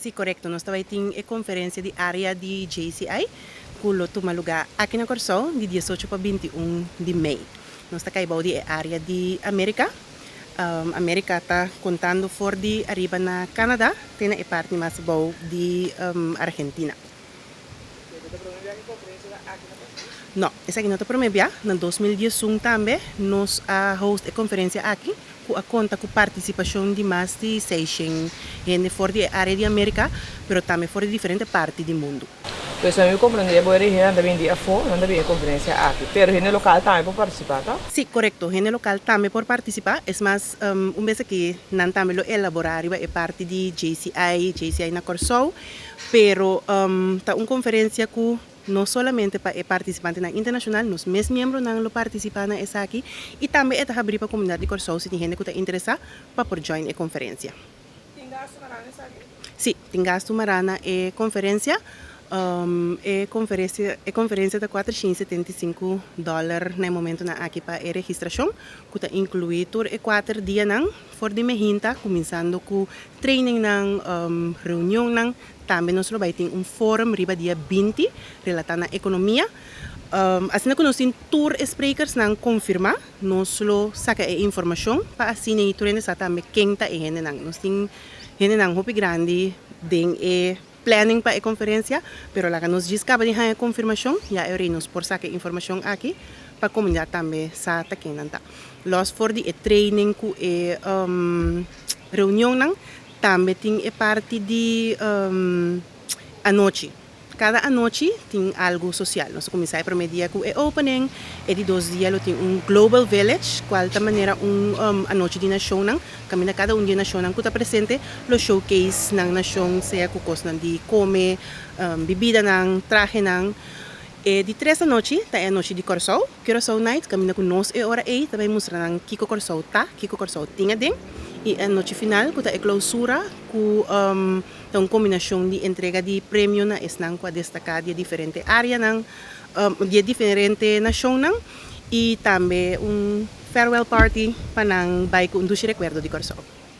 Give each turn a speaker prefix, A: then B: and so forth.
A: Si, korekto. Nos ta bai tin e konferensia di área di JCI ku lo tuma lugá aki na Kòrsou di 18 pa 21 di mei. Nos ta kai bou di e área di Amérika. Amérika ta kontando for di ariba na Canada te na e parti mas bou di Argentina. No, esaki no ta promé bia. Na 2011 tambe nos a host e konferensia aki ku a konta ku partisipashon di mas di 600 hende for di e área di Amérika, pero tambe for di diferente parti di mundu.
B: Pues mi komprondé bo, hende tambe di afó, nan tambe e konferensia aki. Pero hende lokal tambe por partisipá, ta?
A: Si, korekto. Hende lokal tambe por partisipá. Es mas, un bes aki nan tambe lo elaborá riba e parti di JCI, JCI na Kòrsou, pero ta un konferensia ku no solamente pa e partisipantenan internashonal, nos mes miembronan lo partisipá na esaki i tambe e ta habrí pa komunidat di Kòrsou si tin hende ku ta interesá pa por join e konferensia.
B: Tin gastu mará na esaki?
A: Si, tin gastu mará na e konferensia. E konferensia ta $475 na e momentonan aki pa e registrashon, ku ta inkluí tur e 4 dianan for di mainta, kuminsando ku trainingnan, reunionnan. Tambe nos lo bai tin un forum riba dia 20 relatá na ekonomia. Asina ku nos tin tur sprekersnan konfirmá, nos lo saka e informashon pa asina tur hende sa tambe ken ta e hendenan. Nos tin hendenan hopi grandi den e planning pa e konferensia, pero laga nos djis kaba di haña konfirmashon, ya e nos por saka e informashon aki pa komunidat tambe sa ta ken nan ta. Los for di e training ku e reunionnan, tambe tin e parti di anochi. Kada anochi tin algu sosial. Nos ta kuminsá e promé dia ku e opening, e di dos dia lo tin un Global Village, kual ta manera un anochi di nashonnan, kaminda kada un di e nashonnan ku ta presente lo showcase nan nashon, sea ku kosnan di kome, bebidanan, trahenan. E di tres anochi ta e anochi di Kòrsou, Curaçao Night, kaminda ku nos e ora ei tambe mustra nan kiko Kòrsou ta, kiko Kòrsou tin aden. I e anochi final ku ta e klousura ku ta un kombinashon di entrega di premio na esnan ku a destaká di diferente áreanan, di diferente nashonnan i tambe un farewell party pa nan bai ku un dushi rekuerdo di Kòrsou.